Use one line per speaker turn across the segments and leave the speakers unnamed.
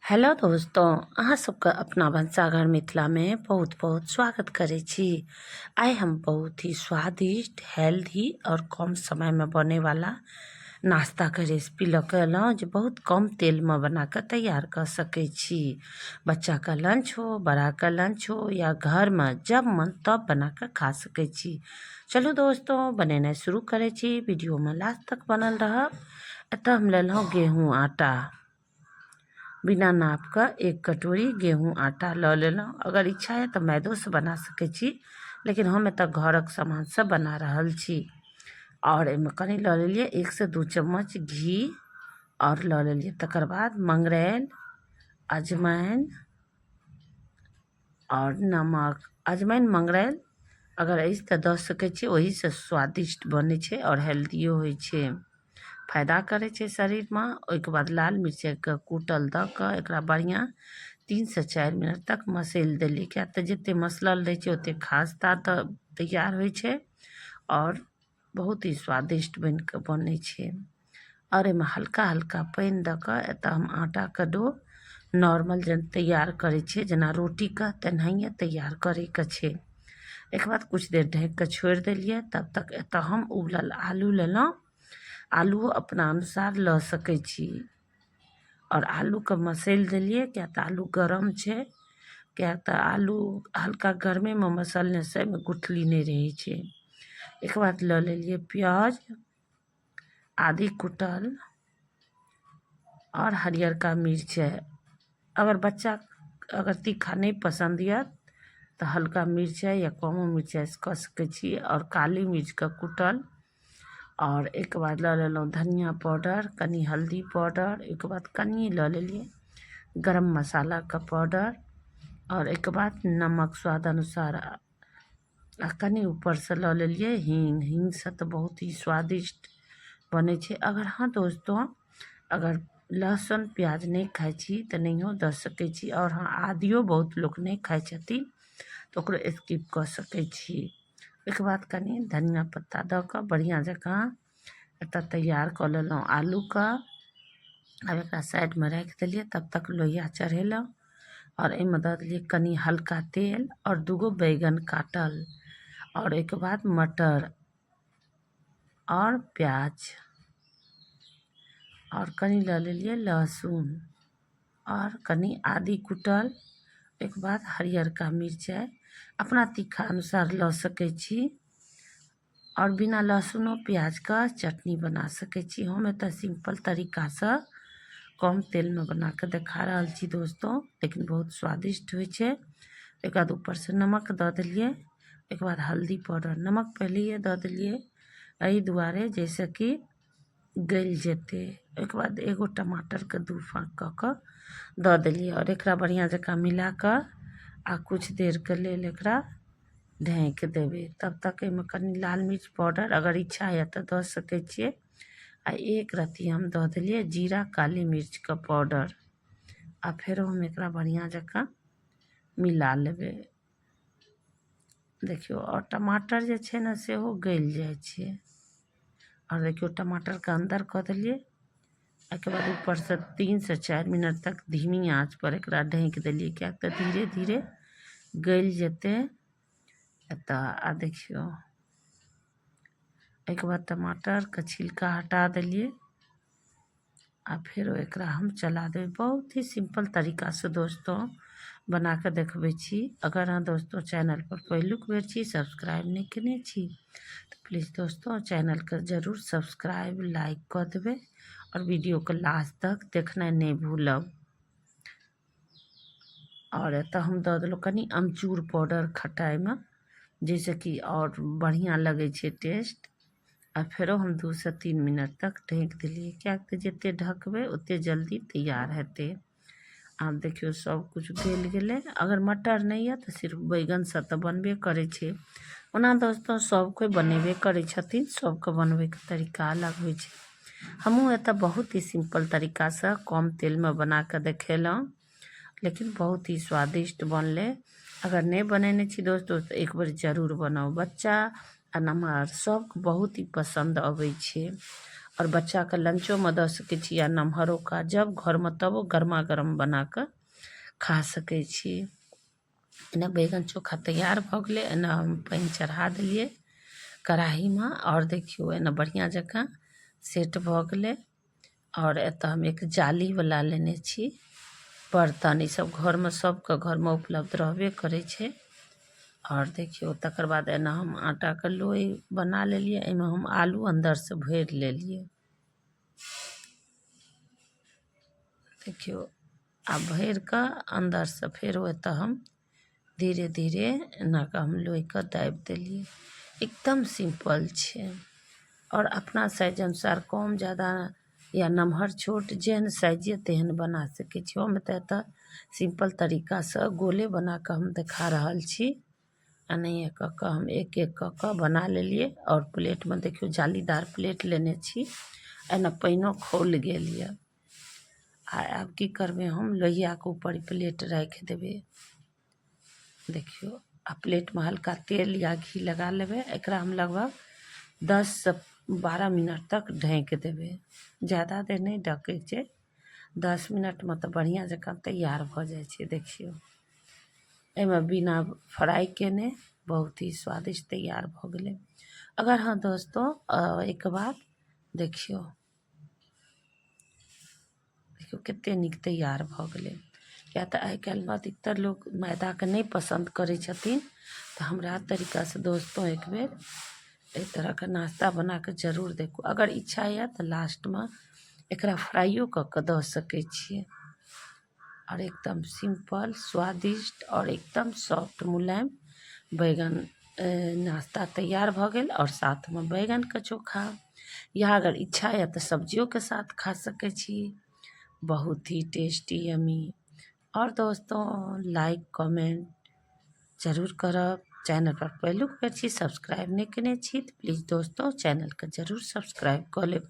Hello दोस्तों, अहाँ सबके अपना भनसाघर मिथिलामे बहुत बहुत स्वागत करै छी। आइ हम बहुत ही स्वादिष्ट, हेल्दी और कम समयमे बनैवाला नाश्ताके रेसिपी लऽ कऽ एलहुँ जे बहुत कम तेलमे बनाकऽ तैयार कऽ सकै छी। बच्चाके लंच हो, बड़ाके लंच हो या घरमे जब मन तब बनाकऽ खा सकै छी। चलू दोस्तों, बनेनाइ शुरू करै छी। वीडियोमे लास्ट तक बनल रहब। एतऽ हम लेलहुँ गेहूँ आटा, बिना नापके एक कटोरी गेहूँ आटा लऽ लेलहुँ। अगर इच्छा यऽ तऽ मैदोसँ बना सकै छी, लेकिन हम एतऽ घरक सामानसँ बना रहल छी। आओर एहिमे कनि लऽ लेलियै 1 से 2 चम्मच घी आओर लऽ लेलियै तकर बाद मंगरैल, अजमाइन आओर नमक। अजमाइन मंगरैल अगर अछि तऽ दऽ सकै छी, ओहिसँ स्वादिष्ट बनै छै आओर हेल्दियो होइ छै, फायदा करै छै शरीरमे। ओहिके बाद लाल मिरचाइके कूटल दऽ कऽ एकरा बढ़िआँ 3 से 4 मिनट तक मसैल देलियै, किएक तऽ जतेक मसलल रहै छै ओतेक खास्ता तऽ तैयार होइ छै आओर बहुत ही स्वादिष्ट बनि कऽ बनै छै। आओर एहिमे हल्का हल्का पानि दऽ कऽ एतऽ हम आटाके डो नॉर्मल जेना तैयार करै छियै, जेना रोटीके, तेनाहिए तैयार करैके छै। एहिके बाद किछु देर ढकि कऽ छोड़ि देलियै। तब तक एतऽ हम उबलल आलू लेलहुँ। आलूओ अपना अनुसार लऽ सकै छी आओर आलूके मसैल देलियै, किएक तऽ आलू गरम छै, किएक तऽ आलू हल्का गर्मेमे मसलनेसँ एहिमे गुठली नहि रहै छै। एहिके बाद लऽ लेलियै प्याज, आदि कुटल आओर हरियरका मिरचाइ। अगर बच्चा अगर तीखा नहि पसन्द यऽ तऽ हल्का मिरचाइ या कमो मिरचाइसँ कऽ सकै छी। आओर काली मिर्चके कुटल आओर एहिके बाद लऽ लेलहुँ धनिया पाउडर, कनि हल्दी पाउडर। ओहिके बाद कनि लऽ लेलियै गरम मसालाके पाउडर आओर एहिके बाद नमक स्वाद अनुसार आ कनि ऊपरसँ लऽ लेलियै हींग। हींगसँ तऽ बहुत ही स्वादिष्ट बनै छै। अगर हँ दोस्तो, अगर लहसुन प्याज नहि खाइ छी तऽ नहियो दऽ सकै छी। आओर हँ, आदियो बहुत लोक नहि खाइ छथिन तऽ ओकरो स्किप कऽ सकै छी। ओहिके बाद कनि धनिया पत्ता दऽ कऽ बढ़िआँ जकाँ एतऽ तैयार कऽ लेलहुँ आलूके। आब एकरा साइडमे राखि देलियै। तब तक लोहिया चढ़ेलहुँ आओर एहिमे दऽ देलियै कनि हल्का तेल आओर दूगो बैगन काटल आओर ओहिके बाद मटर आओर प्याज आओर कनि लऽ लेलियै लहसुन आओर कनि आदि कुटल। ओहिके बाद हरियरका मिरचाइ अपना तीखा अनुसार लऽ सकै छी आओर बिना लहसुनो प्याजके चटनी बना सकै छी। हम एतऽ सिम्पल तरीकासँ कम तेलमे बना कऽ देखा रहल छी दोस्तो, लेकिन बहुत स्वादिष्ट होइ छै। ओहिके बाद ऊपरसँ नमक दऽ देलियै, ओहिके बाद हल्दी पाउडर। नमक पहिलैए दऽ देलियै एहि दुआरे जाहिसँ कि गलि जेतै। ओहिके बाद एगो टमाटरके दू फाँक कऽ कऽ दऽ देलियै आओर एकरा बढ़िआँ जकाँ मिला कऽ आ किछु देरके लेल एकरा ढाँकि देबै। तब तक एहिमे कनि लाल मिर्च पाउडर अगर इच्छा यऽ तऽ दऽ सकै छियै आ एक रत्ती हम दऽ देलियै जीरा काली मिर्चके पाउडर आ फेरो हम एकरा बढ़िआँ जकाँ मिला लेबै। देखियौ, आओर टमाटर जे छै ने, सेहो गलि जाइ छै। आओर देखियौ, टमाटरके अन्दर कऽ देलियै। एहिके बाद ऊपरसँ 3 से 4 मिनट तक धीमी आँच पर एकरा ढाँकि देलियै, किएक तऽ धीरे धीरे गलि जेतै एतऽ। आ देखियौ, एहिके बाद टमाटरके छिलका हटा देलियै आ फेरो एकरा हम चला देबै। बहुत ही सिम्पल तरीकासँ दोस्तों बना कऽ देखबै छी। अगर अहाँ दोस्तों चैनल पर पहिलुक बेर छी, सब्सक्राइब नहि केने छी, तऽ प्लीज दोस्तों चैनलके जरूर सब्सक्राइब, लाइक कऽ देबै आओर वीडियोके लास्ट तक देखनाइ नहि भूलब। आओर एतऽ हम दऽ देलहुँ कनि अमचूर पाउडर खटाइमे, जाहिसँ कि आओर बढ़िआँ लगै छै टेस्ट। आ फेरो हम 2 से 3 मिनट तक ढकि देलियै, किएक तऽ जतेक ढकबै ओतेक जल्दी तैयार हेतै। आब देखियौ, सब किछु गलि गेलै। अगर मटर नहि यऽ तऽ सिर्फ बैगनसँ तऽ बनबे करै छै। ओना दोस्तो सब कोइ बनेबे करै छथिन, सबके बनबैके तरीका अलग होइ छै। हमहूँ एतऽ बहुत ही सिम्पल तरीकासँ कम तेलमे बना कऽ देखेलहुँ, लेकिन बहुत ही स्वादिष्ट बनलै। अगर नहि बनेने छी दोस्तो, तऽ एक बेर जरूर बनाउ। बच्चा आ नमहर सबके बहुत ही पसन्द अबै छै। आओर बच्चाके लंचोमे दऽ सकै छी या नमहरोके, जब घरमे तब गरमा गरम बनाकऽ खा सकै छी। एना बैगन चोखा तैयार भऽ गेलै। एना हम पानि चढ़ा देलियै कड़ाहीमे आओर देखियौ एना बढ़िआँ जकाँ सेट भऽ गेलै। आओर एतऽ हम एक जालीवला लेने छी बर्तन, ई सब घरमे सबके घरमे उपलब्ध रहबे करै छै। आओर देखियौ तकर बाद एना हम आटाके लोइ बना लेलियै, एहिमे हम आलू अन्दरसँ भरि लेलियै। देखियौ आ भरि कऽ अन्दरसँ फेरो एतऽ हम धीरे धीरे एना कऽ हम लोहिके दाबि देलियै। एकदम सिम्पल छै आओर अपना साइज अनुसार कम जादा या नमहर छोट जेहन साइज यऽ तेहन बना सकै छी। हम एतऽ एतऽ सिम्पल तरीकासँ गोले बना कऽ हम देखा रहल छी। एनाहिए कऽ कऽ हम एक एक कऽ कऽ बना लेलियै। आओर प्लेटमे देखियौ जालीदार प्लेट लेने छी, एना पानिओ खौल गेल यऽ। आ आब की करबै, हम लोहियाके ऊपर प्लेट राखि देबै। देखियौ आ प्लेटमे हल्का तेल या घी लगा लेबै। एकरा हम लगभग 10 से 12 मिनट तक ढकि देबै। जादा देर नहि ढकैके छै, 10 मिनटमे तऽ बढ़िआँ जकाँ तैयार भऽ जाइ छै। देखियौ, एहिमे बिना फ्राइ केने बहुत ही स्वादिष्ट तैयार भऽ गेलै। अगर हाँ दोस्तों, एहिके बाद देखियौ, देखियौ कतेक नीक तैयार भऽ गेलै। किएक तऽ आइ काल्हिमे अधिकतर लोक मैदाके नहि पसन्द करै छथिन, तऽ हमरा तरीकासँ दोस्तो एक बेर एहि तरहके नाश्ता बना कऽ जरूर देखू। अगर इच्छा यए तऽ लास्टमे एकरा फ्राइयो कऽ कऽ दऽ सकै छियै। आओर एकदम सिम्पल, स्वादिष्ट आओर एकदम सॉफ्ट, मुलायम बैगन नाश्ता तैयार भऽ गेल। आओर साथमे बैगनके चोखा या अगर इच्छा यऽ तऽ सब्जियोके साथ खा सकै छी। बहुत ही टेस्टी, यमी। आओर दोस्तों, लाइक कमेंट जरूर करब। चैनल पर पहिलुक बेर छी, सब्सक्राइब नहि केने छी, तऽ प्लीज दोस्तों, चैनलके जरूर सब्सक्राइब कऽ लेब।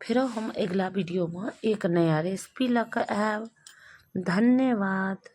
फेरो हम अगिला वीडियोमे एक नया रेसिपी लऽ कऽ आयब। धन्यवाद।